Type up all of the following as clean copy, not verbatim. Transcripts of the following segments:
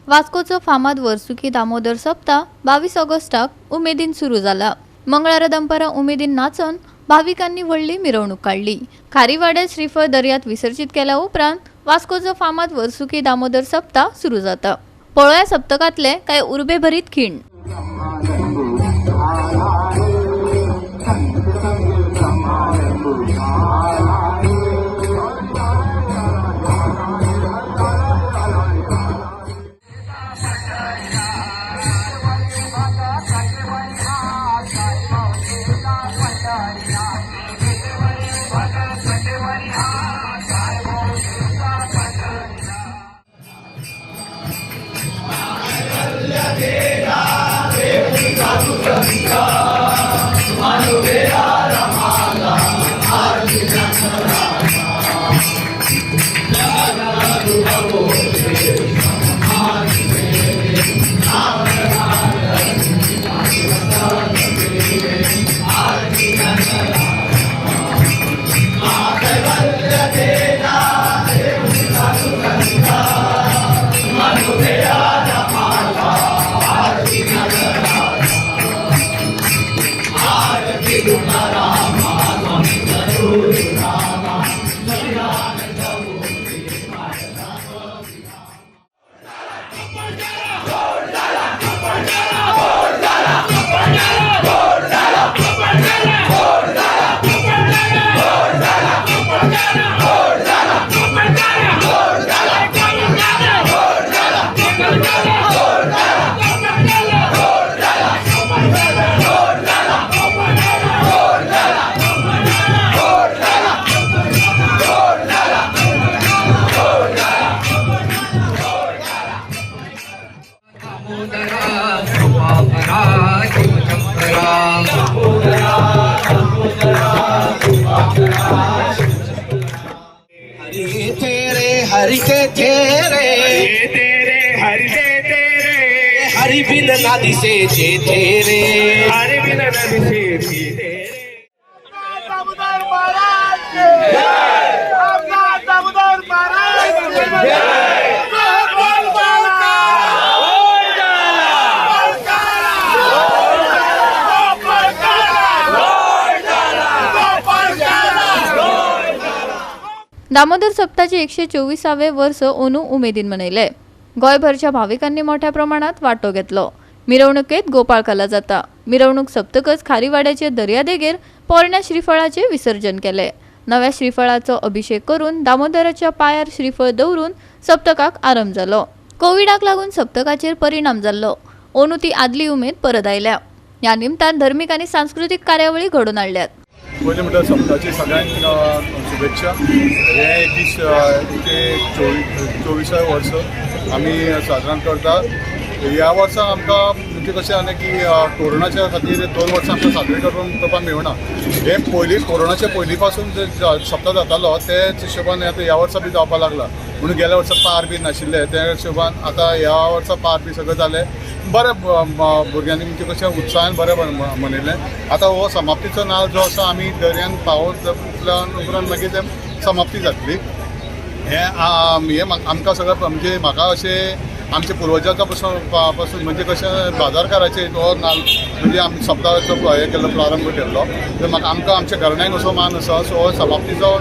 वास्कोचो फामाद वर्सुकी दामोदर सप्ता 22 ऑगस्टाक उमेदीन सुरू जाला। मंगळारा दनपारां उमेदीन नाचून भाविकांनी व्हडली मिरवणूक काडली। खारीवाड्यात श्रीफळ दर्यात विसर्जित केल्या उपरांत वास्कोचो फामाद वर्सुकी दामोदर सप्ता सुरू जाता। पळोवया सप्तकांतले कांय उर्बेभरीत खीण। हरि के तेरे तेरे हरि से तेरे हरि बिन नदी से जे तेरे हरि बिन नदी से तेरे। दामोदर महाराज जय, दामोदर महाराज जय। दामोदर सप्ताचे 124वे वर्स ओनू उमेदीन मनयले। गोंयभरच्या भाविकांनी मोठ्या प्रमाणात वांटो घेतलो। मिरवणुकेत गोपाळकला जाता। मिरवणूक सप्तकच खारीवाड्याचे दर्यादेगेर पोरण्या श्रीफळाचे विसर्जन केले। नव्या श्रीफळाचो अभिषेक करून दामोदराच्या पायार श्रीफळ दवरून सप्तकाक आरंभ जालो। कोविडाक लागून सप्तकाचेर परिणाम जाल्लो। ओनू ती आदली उमेद परत आयल्या। ह्या निमतान धर्मीक आनी सांस्कृतीक कार्यावळी घडोवन हाडल्यात। पयलीं म्हटल्यार सप्ताची सगळ्यांक शुभेच्छा। हें 124 वर्स आमी साजरान करतात। ह्या वर्सा आमकां म्हणजे कशें जालें की कोरोनाच्या खातीर 2 वर्सां आमकां साजरे करपाक मेळना। हें पयलीं कोरोनाच्या पयलीं पासून जे सप्ता जातालो तेच हिशोबान आतां ह्या वर्सा बी जावपाक लागला। म्हणून गेल्या वर्सा पार बी नाशिल्ले त्या हिशोबान आतां ह्या वर्सा पार बी सगळें जालें। बरें भुरग्यांनी म्हणजे कशें उत्साहान बरें मनयलें। आतां हो समाप्तीचो नाल जो आसा आमी दर्यान पावोवल्या उपरांत मागीर ते समाप्ती जातली। हें आमकां सगळें म्हणजे म्हाका अशें आमच्या पुर्वजांच्या पासून म्हणजे कशें बाजारकाराचेर हो नाल म्हणजे आमी सप्ताहाचो हें केल्लो प्रारंभ केल्लो। तर म्हाका आमकां आमच्या घराण्याक असो मान आसा। सो हो समाप्तीचो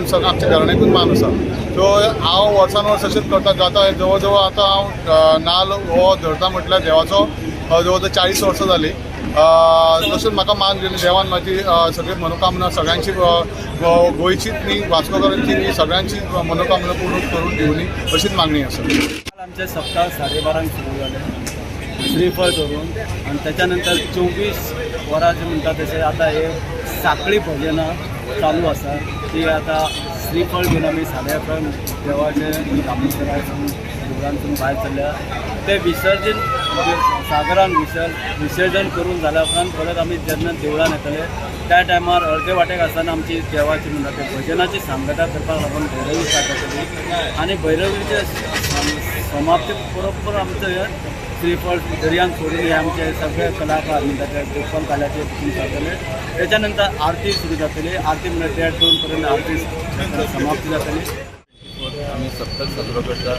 सगळो आमच्या घराण्याकूच मान आसा। सो हांव वर्सान वर्स अशेंच करता जाता। जवळ जवळ आतां हांव नाल हो धरता म्हटल्यार देवाचो जवळ जवळ 40 वर्सां जालीं। तशेंच म्हाका मान दिली देवान म्हाजी सगळी मनोकामना सगळ्यांची गोंयचीच न्ही वास्कोकारांची न्ही सगळ्यांची मनोकामना पूर्ण करून दिवनी अशीच मागणी आसा। आमचे सप्ताह 12:30 सुरू जाले श्रीफळ धरून आनी त्याच्या नंतर 24 वरां जे म्हणटा तशें आतां हे साखळी भजनां चालू आसा। ती आतां श्रीफळ घेवन आमी 11:30 देवाचे दामोदरासून देवळांतून भायर सरल्या। ते विसर्जन सागरान विसर्जन करून जाल्या उपरांत परत आमी जेन्ना देवळान येतले त्या टायमार अर्दे वाटेक आसतना आमची देवाची म्हणटा ते भजनाची सांगता करपाक लागून भैरवी स्टार्ट जातली आनी भैरवीचे समाप्ती बरोबर आमचो हे श्रीफळ दर्यान सोडून हे आमचे सगळे कलाकार म्हणटा ते गोपाल काल्याचे जातले। त्याच्या नंतर आरती सुरू जातली। आरती म्हणल्यार 1:30-2 पर्यंत आरती समाप्ती जातली। आमी सप्तक साजरो करता।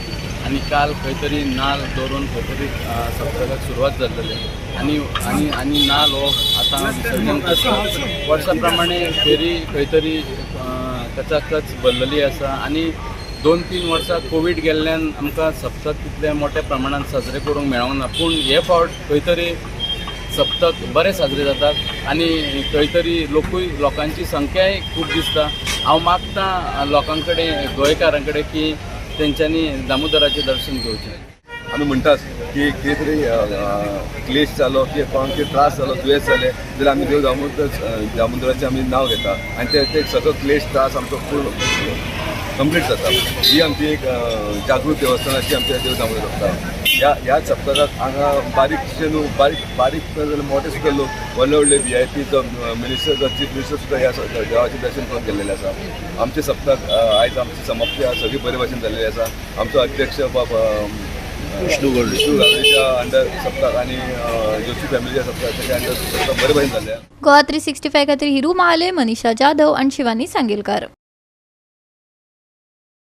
आनी काल खंय तरी नाल दवरून खंय तरी सप्तकाक सुरवात जाल्लेली आनी आनी आनी नाल हो आतां विसर्जन करता. वर्सा प्रमाणे फेरी खंय तरी कचाकच भरलेली आसा आनी 2-3 वर्सां कोवीड गेल्ल्यान आमकां सप्तक तितले मोठ्या प्रमाणान साजरे करूंक मेळोंक ना, पूण हे फावट खंय तरी सप्तक बरें साजरे जातात आनी खंय तरी लोकूय लोकांची संख्याय खूब दिसता. हांव मागता लोकां कडेन, गोंयकारां कडेन की तेंच्यांनी दामोदराचें दर्शन घेवचें. आमी म्हणटात की कितें तरी क्लेश जालो, कितें कोणाक कितें त्रास जालो, दुयेंस जालें जाल्यार आमी देव दामोदर दामोदराचें आमी नांव घेता आनी ते ते सगळो क्लेश त्रास आमचो पूर्ण कंप्लीट जाता. ही आमची एक जागृत देवस्थानाची आमच्या देव दामोदर आसता. ह्या ह्या सप्तकाक हांगा बारीकशे न्हू, बारीक बारीक जाल्यार मोठे सुद्दां लोक, व्हडले व्हडले VIP जावं मिनिस्टर जावं चीफ मिनिस्टर सुद्दां ह्या देवाचें दर्शन करून गेल्लेलें आसा. आमचें सप्तक आयज आमची समाप्ती आसा, सगळी बरे भाशेन जाल्लेली आसा. आमचो अध्यक्ष बाब विष्णू गावडेच्या अंडर सप्तक आनी जोशी फॅमिलीच्या सप्तक त्याच्या अंडर सप्तक बरे भाशेन जाल्लें. गोवा 365 खातीर हिरू महाले, मनीषा जाधव आणि शिवानी सांगेलकार.